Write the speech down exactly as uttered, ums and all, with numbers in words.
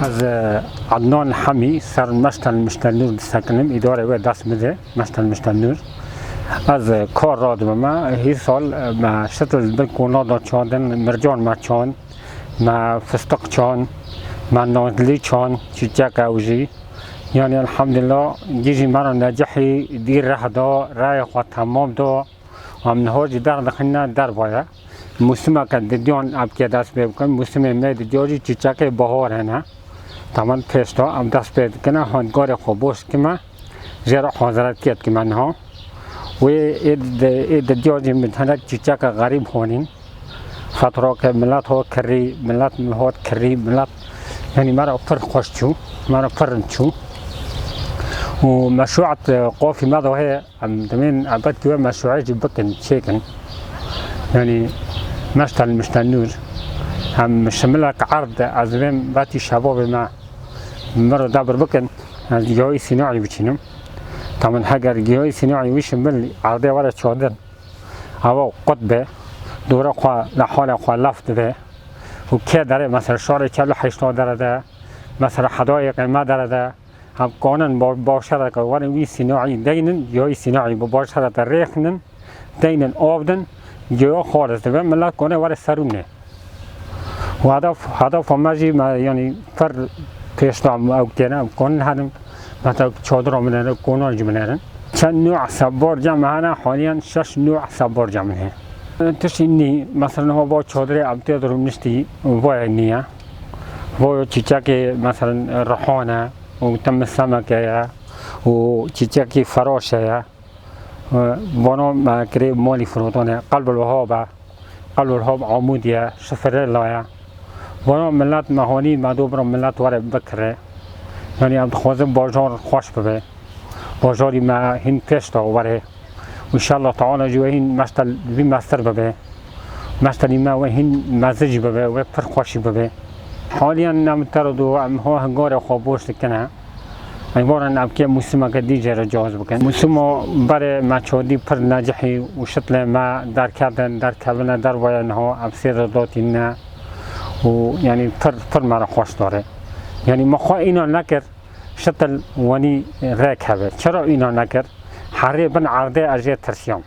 Ez, e, Adnan Hemî, ser Meştel Miştelnûr disekinim, îdarê wê dest min de, Meştel Miştelnûr. Ez, e, kar radibime, hî sal, e, me şitil bin kona da çandin, mircan me çand, me fistiq çand, me nandilî çand, çîçek ew jî. Yanî elhamdulillah, gî jî me re necihî, dî reh da, reyê xwe temam da. Em niha jî derdixine derve ye. Mûsimeke didiyan em kê dest pê bikin, mûsimê me didiya jî çîçekê bahar hene. Temen pêş de em dest pê dikine, hangarê xwe boş dikime, jê re haziretiyê dikime niha. Wê ê di-, ê didiya jî min hinek çîçeke xerîb honîn. Fetrake milet hat kirî, milet min hat kirî, milet, yanî me re pir xweş çû, me re pir rind çû. Û meşruat, e, qofî me de heye. Em dimên elbet ki wê meşruê jî bikin, çêkin. Yanî meştel miştenûr. Em şimilek erd ez vêm vetî şebabê me miro debir bikin. Ez giyayî sînaî biçînim. Tamin heger giyayî sînaî wî şimil erdê were çandin. Ava qut be. Dore xwe li halê xwe laf dibe. Û kê derê mesela şarê çel û heşta derede. Mesela hedayê qeyme derede. Em kanin ba-, başereke werin wî sînaî deynin, ya wî sînaî bi başereke rêxinin, deynin, avdin, ya xalis dibe, milet kone were serûnê. Û hedef, hedefa me jî me, yanî, pir pêş de em ew têne, em kanin herin, mesela çadira min herin, konan jî min herin. Çend nû sebarca me hene, haliyen şeş nû sebarca min heye. Tiştî nî, mesela niha va çadirê em tê de rûniştî, vayê nîye. Voyo çîçekê, mesela, rihane, û tim semeke ye û çîçekî feraşe ye. Vano me kirê malî firotanê, Qelbul Wehhab e. Qelbul Wehhab Amûdî ye, Şifirella ye. Vano milet me hanî me do bira milet were bikire. Yanî em dixwazin bajar xweş bibe. Bajarî me hîn pêş de were. Înşallah Teala jî wê hîn meştel vî mestir bibe. Meştelî me wê hîn mezin jî bibe, wê pir xweş jî bibe. Haliyen em tero do em ho hingarê xwe boş dikine. Em warin em kê mûsimeke dî jê re cihaz bikin. Mûsimo berê me çodî pir necihî û şitlê me derketin, derkevine dervaya niha em sê re datîne û yanî pir, pir me re xweş dare. Yanî me xwe îna nekir, şitil wenî rêk hebe. Çira îna nekir? Herê bin erdê ez jê tirsiyam.